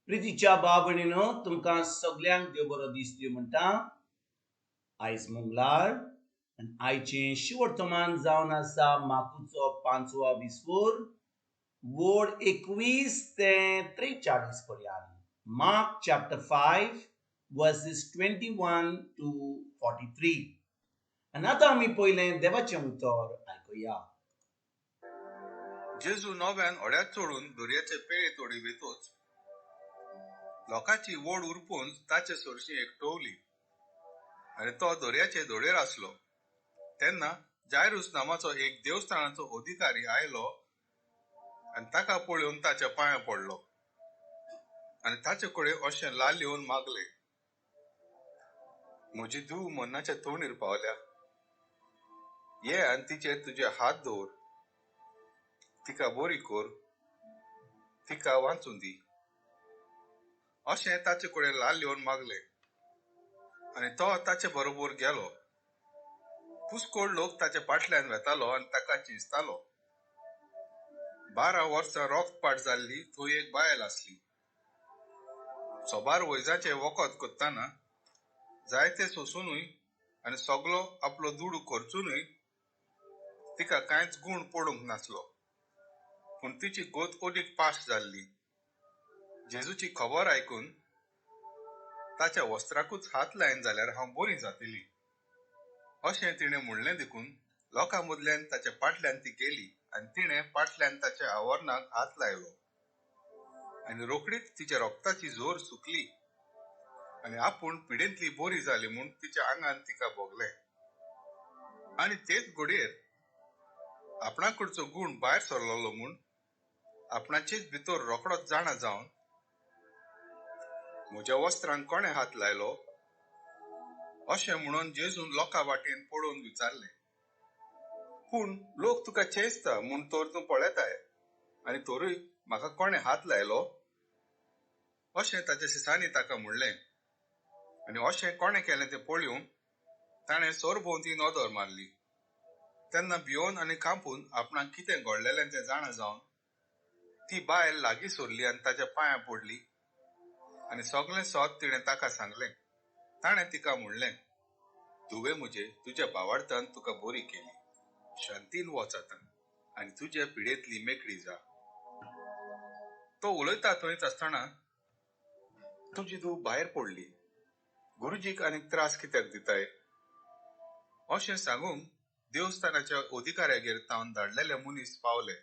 प्रितीच्या भाव भयणीनो, तुमकां सगल्यांक देव बरो दीस दिवं म्हणटा. आयज मंगळार आनी आयचें शिवर्तमान जावन आसा माकुचो पांचवा विस्वोर, वोड 21 ते 43 पर्यंत. Mark chapter 5 verses 21 to 43. आनी आतां आमी पयलें देवाचें उतर आयकुया. जेजू नव्यान होड्यांत चडून दर्याचे पेळे तोडी वेतोच लोकांची व्हड उरपून ताचे सरशीं एकटवली आनी तो दर्याचे धडेर आसलो. तेन्ना जायरूस नामाचो एक देवस्थानाचो अधिकारी आयलो आनी ताका पळोवन ताच्या पांयां पडलो आनी ताचे कडेन अशें लाल येवन मागलें, म्हजी धूव मरणाच्या तोंडीर पावल्या, ये आनी तिचेर तुजे हात दवर, तिका बरी कर, तिका वाचूं दी, अशें ताचे कडेन लाल येवन मागलें. आनी तो ताचे बरोबर गेलो. पुस्कोळ लोक ताच्या फाटल्यान वेतालो आनी ताका चेंचतालो. 12 वर्सां रोगपाट जाल्ली थंय एक बायल आसली. सोबार वैजाचें वखद करतना जायते सोंसुनूय आनी सगलो आपलो दुडू खर्चुनूय तिका कांयच गूण पडूंक नासलो. पूण तिची गोत अदीक पाश जाल्ली. जेजूची खबर आयकून ताच्या वस्त्राकूच हात लायन जाल्यार हांव बरी जातली अशें तिणें म्हणलें देखून लोकां मदल्यान ताच्या फाटल्यान ती गेली आनी तिणें फाटल्यान ताच्या आवरणाक हात लायलो आनी रोखडीच तिच्या रोगताची जोर सुकली आनी आपूण पिडेंतली बरी जाली म्हूण तिच्या आंगान तिका भोगलें. आनी तेच घडयेर आपणाकडचो गूण भायर सरलेलो म्हूण आपणाचेच भितर रोखडोच जाणा जावन म्हज्या वस्त्रांक कोणें हात लायलो अशें म्हणून जेजून लोकां वाटेन पळोवन विचारलें. पूण लोक तुका चेंचता म्हूण तर तूं पळयताय आनी तरूय म्हाका कोणें हात लायलो अशें ताच्या शिसांनी ताका म्हणलें. आनी अशें कोणें केलें तें पळोवन ताणें सरभोंवती नदर मारली. तेन्ना भियोन आनी कांपून आपणाक कितें घडलेलें तें जाणा जावन ती बायल लागीं सरली आनी ताच्या पांयां पडली आनी सगलें सत तिणें ताका सांगलें. ताणें तिका म्हणलें, धुवे म्हजे, तुज्या भावार्थान तुका बरी केली, शांतीन वच आतां आनी तुजे पिडेंतली मेकळी जा. तो उलयता थंयच आसतना तुजी धूव भायर पडली, गुरुजीक आनीक त्रास कित्याक दिताय अशें सांगूंक देवस्थानाच्या अधिकाऱ्यागेर तावन धाडलेले मनीस पावले.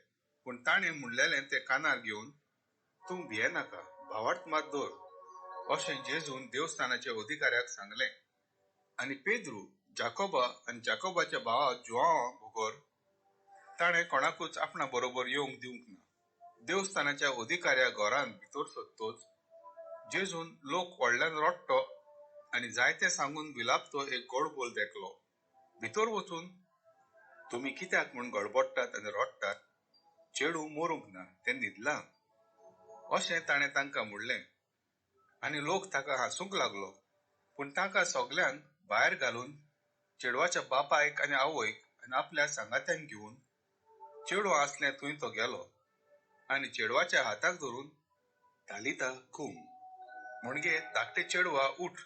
पूण ताणें म्हणलेलें तें कानार घेवन तूं भियेनाका, भावार्थ मात दवर अशें जेजून देवस्थानाच्या अधिकाऱ्याक सांगलें. आनी पेद्रू, जाकोबा आनी जाकोबाच्या भावा जुआंवा बगर ताणें कोणाकूच आपणा बरोबर येवंक दिवंक ना. देवस्थानाच्या अधिकाऱ्या घरांत भितर सरतोच जेजून लोक व्हडल्यान रडटो आनी जायते सांगून विलापतो एक गोडबोल देखलो. भितर वचून तुमी कित्याक म्हूण गडबडटात आनी रडटात, चेडूं मरूंक ना, तें न्हिदलां अशें ताणें तांकां म्हणलें. आनी लोक ताका हांसूंक लागलो. पूण तांकां सगल्यांक भायर घालून चेडवाच्या बापायक आनी आवयक आनी आपल्या सांगात्यांक घेवन चेडूं आसलें थंय तो गेलो आनी चेडवाच्या हाताक धरून तालिता कूम म्हणजे धाकटे चेडवा उठ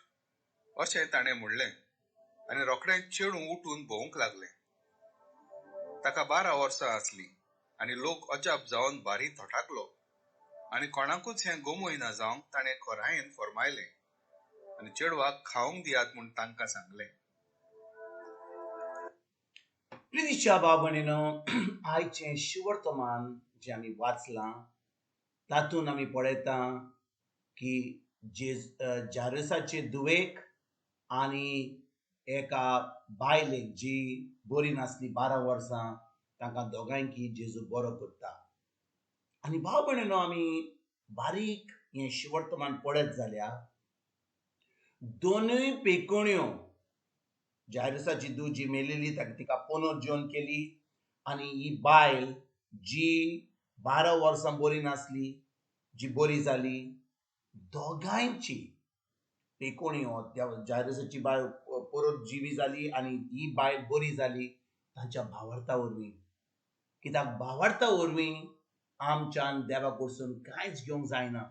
अशें ताणें म्हणलें. आनी रोखडें चेडूं उठून भोंवूंक लागलें. ताका 12 वर्सां आसलीं आनी लोक अजाप जावन भारी थटाकलो आनी कोणाकूच हें गमय ना जावंक ताणें खोरायेन फर्मायलें आनी चेडवाक खावंक दियात म्हूण तांकां सांगलें. प्रितीच्या भाव भयणीनो, आयचें शिवर्तमान जें आमी वाचलां तातूंत आमी पळयता की जेज जारसाचे धुवेक आनी एका बायलेक जी बरी नासली 12 वर्सां, तांकां दोगांयकी जेजू बरो करता. आनी भाव भयणीनो, आमी बारीक हें शिवर्तमान पळयत जाल्यार दोनूय पेकोण्यो, जायरसाची धूव जी मेलेली ताका तिका पुनर्जीवन केली आनी ही बायल जी 12 वर्सां बरी नासली जी बरी जाली, दोगांयची पेकोण्यो, त्या जायरसाची बायल परत जिवी जाली आनी ही बायल बरी जाली तांच्या भावार्था वरवीं. कित्याक भावार्था वरवीं आमच्यान देवा कडसून कांयच घेवंक जायना.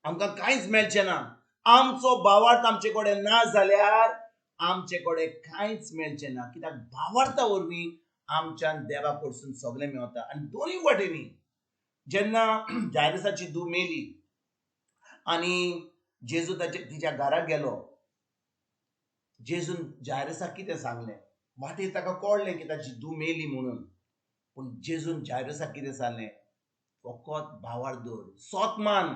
आमकां कांयच मेळचें ना. आमचो भावार्थ आमचे कडेन ना जाल्यार आमचे कडेन कांयच मेळचें ना, कित्याक भावार्था वरवीं आमच्यान देवा कडसून सगळें मेवता. आनी दोनूय वाटेनी जेन्ना जायरसाची धूव मेली आनी जेजू ताचे तिच्या घरा गेलो, जेजून जायरसाक कितें सांगलें? वाटेर ताका कळ्ळें की ताची धूव मेली म्हणून, पूण जेजून जायरसाक कितें सांगलें? फकत भावार्थ दवर, सोत मान.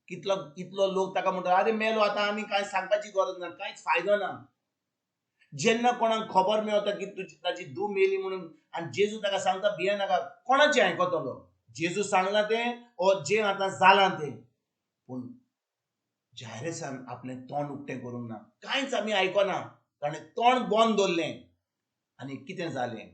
कितलो इतलो लोक ताका म्हणटा, आरे मेलो आतां आनी कांय सांगपाची गरज ना, कांयच फायदो ना. जेन्ना कोणाक खबर मेवता की तुजी ताची धूव मेली म्हणून आनी जेजू ताका सांगता भिये नाका, कोणाचें आयकतलो? जेजू सांगलां तें ओ जें आतां जालां तें. पूण जायरसान आपलें तोंड उक्तें करूंक ना, कांयच आमी आयकना, ताणें तोंड बंद दवरलें. आनी कितें जालें?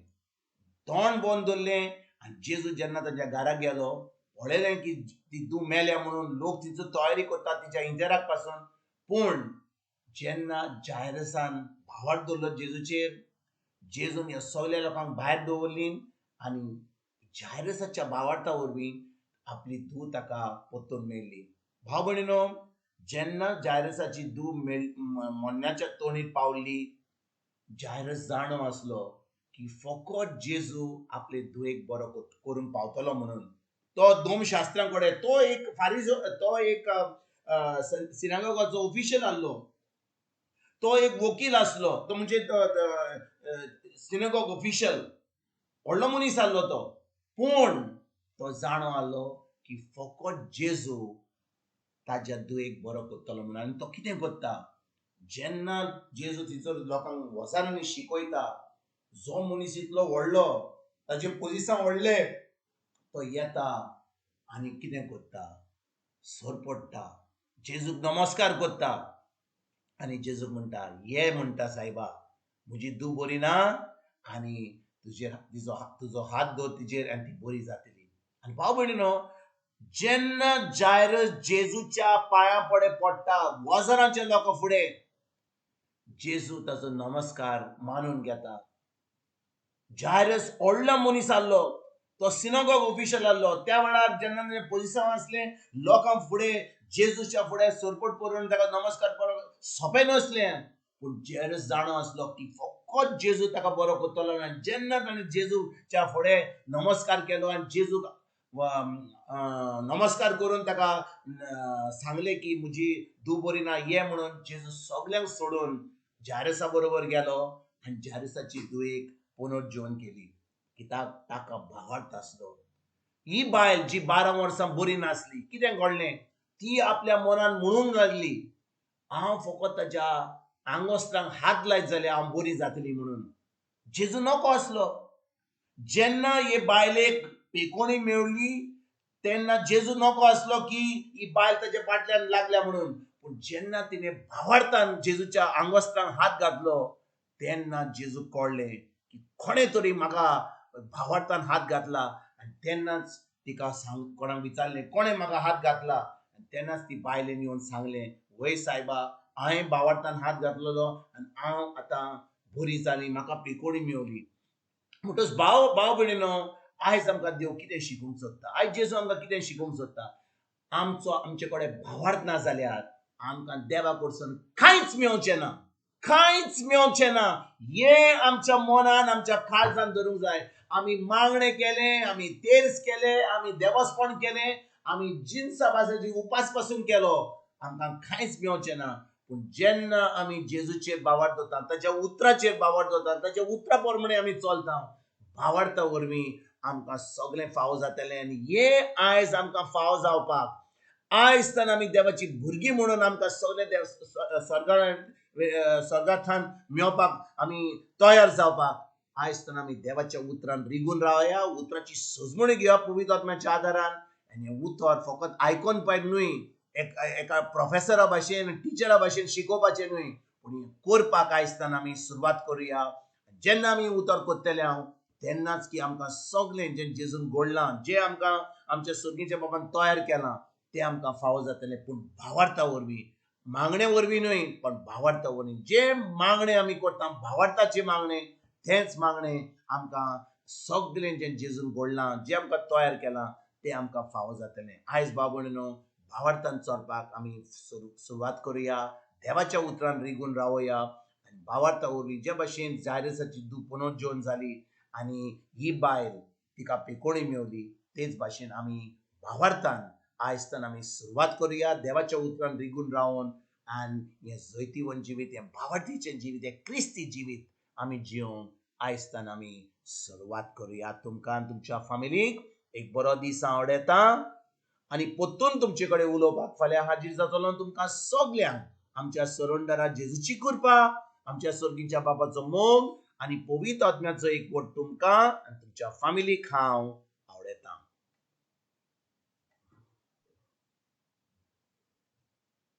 तोंड बंद दवरलें आनी जेजू जेन्ना ताच्या घरा गेलो, पळयलें की ती धूव मेल्या म्हणून, लोक तिचो तयारी करता तिच्या इंतेराक पासून. पूण जेन्ना जायरसान भावार्थ दवरलो जेजूचेर, जेजून ह्या सगल्या लोकांक भायर दवरली आनी जायरसाच्या भावार्था वरवीं आपली धूव ताका परतून मेळ्ळी. भाव भयणीनो, जेन्ना जायरसाची धूव मरणाच्या तोंडीर पावली, जायरस जाणो आसलो की फकत जेजू आपले धुवेक बरो करूंक पावतलो म्हणून. तो दोमशास्त्रां कडेन, तो एक फारीजो, तो एक सिनागोगाचो ऑफिशियल आसलो, तो एक वकील आसलो, तो म्हणजे सिनागोग ऑफिशियल, व्हडलो मनीस आसलो तो. पूण तो जाणो आसलो की फकत जेजू ताज्या धुवेक बरो करतलो म्हणून. आनी तो कितें करता? जेन्ना जेजू थंयसर लोकांक वजारांनी शिकयता, जो मनीस इतलो व्हडलो, ताजे पोजिसांव व्हडले, तो येता आनी कितें करता? सर पडटा, जेजूक नमस्कार करता आनी जेजूक म्हणटा, ये म्हणटा सायबा, म्हजी धूव बरी ना आनी तुजेर तुजो हात दवर तिजेर आनी ती बरी जातली. आनी भाव भयणीनो, जेन्ना जायरस जेजूच्या पांयां पडे पडटा वजरांच्या लोकां फुडें, जेजू ताचो नमस्कार मानून घेता. जायरस व्हडलो मनीस आसलो, तो सिनागोग ऑफिशियल आसलो. त्या वेळार जेन्ना पोजिसांव आसलें, लोकां फुडें जेजूच्या फुडें सरपट करून ताका नमस्कार करप सोंपें नासलें. पूण जायरस जाणो आसलो की फकत जेजू ताका बरो करतलो. आनी जेन्ना ताणें जेजूच्या फुडें नमस्कार केलो आनी जेजूक नमस्कार करून ताका सांगलें की म्हजी धूव बरी ना, ये म्हणून, जेजू सगल्यांक सोडून जायरसा बरोबर गेलो आनी जायरसाची धुवेक पुनर्जीवन केली. कित्याक? ताका भावार्थ आसलो. ही बायल जी 12 वर्सां बरी नासली, कितें घडलें? ती आपल्या मनान म्हणूंक लागली, हांव फकत ताच्या आंगोस्त्रांक हात लायत जाल्यार हांव बरी जातली म्हणून. जेजू नको आसलो. जेन्ना हे बायलेक पेकोणी मेवली तेन्ना जेजू नको आसलो की ही बायल ताच्या फाटल्यान लागल्या म्हणून. पूण जेन्ना तिणें भावार्थान जेजूच्या आंगोस्त्रांक हात घातलो तेन्ना जेजूक कळ्ळें की कोणें तरी म्हाका भावार्थान हात घातला. आनी तेन्नाच तिका कोणाक विचारलें, कोणें म्हाका हात घातला? आनी तेन्नाच ती बायलेन येवन सांगलें, वय सायबा, हांवें भावार्थान हात घातलेलो आनी हांव आतां बरी जाली, म्हाका पेकोणी मेवली. म्हणटच भाव भयणीनो, आयज आमकां देव कितें शिकोवंक सोदता? आयज जेजू आमकां कितें शिकोवंक सोदता? आमचो आमचे कडेन भावार्थ ना जाल्यार आमकां देवा कडसून कांयच मेवचें ना, कांयच मेवचें ना. हें आमच्या मनान आमच्या काळजान धरूंक जाय. आमी मागणें केलें, आमी तेर्स केले, आमी देवस्पण केलें, आमी जिनसा भासाची उपास पासून केलो, आमकां कांयच मेवचें ना. पूण जेन्ना आमी जेजूचेर भावार्थ दवरता, ताच्या उतराचेर भावार्थ दवरता, ताच्या उतरा प्रमाणे आमी चलता, भावार्था वरवीं आमकां सगळें फावो जातलें. आनी हें आयज आमकां फावो जावपाक, आयज तर आमी देवाची भुरगीं म्हणून आमकां सगळें देव स्वर्गाथान मेवपाक आमी तयार जावपाक, आयज तर आमी देवाच्या उतरान रिगून रावया, उतराची सजमणी घेवप पवित्र आत्म्याच्या आदारान. आनी हें उतर फकत आयकोन पाय न्हय, एका प्रोफेसरा भाशेन टिचरा भाशेन शिकोवपाचें न्हय, पूण हें करपाक आयज तर आमी सुरवात करुया. जेन्ना आमी उतर करतले हांव तेन्नाच की आमकां सगळें जें जेजून घडलां, जें आमकां आमच्या सर्गीच्या बाबान तयार केलां तें आमकां फावो जातलें. पूण भावार्था वरवीं, मागणे वरवीं न्हय, पण भावार्था वरवीं. जें मागणें आमी करता भावार्थाचें मागणें, तेंच मागणें आमकां सगळें जें जेजून घडलां, जें आमकां तयार केलां तें आमकां फावो जातलें. आयज भाव भयणीनो, भावार्थान चलपाक आमी सुरवात करुया. देवाच्या उतरान रिगून रावया आनी भावार्था वरवीं जे भाशेन जायरसाची धूव पुनर्जीवन जाली आनी ही बायल तिका पेकोळी मेवली, तेच भाशेन आमी भावार्थान आयजतान आमी सुरवात करुया देवाच्या उतरान रिगून रावन आनी हें जैतिवंत जिवीत, हें भावार्थीचें जिवीत, हें क्रिस्ती जिवीत आमी जिवन आयजतान आमी सुरवात करुया. तुमकां आनी तुमच्या फामिलीक एक बरो दीस हांव आवडयता आनी परतून तुमचे कडेन उलोवपाक फाल्यां हाजीर जातलो. तुमकां सगल्यांक आमच्या सरोंडरा जेजूची कृपा, आमच्या सर्गीच्या बापाचो मोग आनी पवित्र आत्म्याचो एकवट तुमकां आनी तुमच्या फामिलीक हांव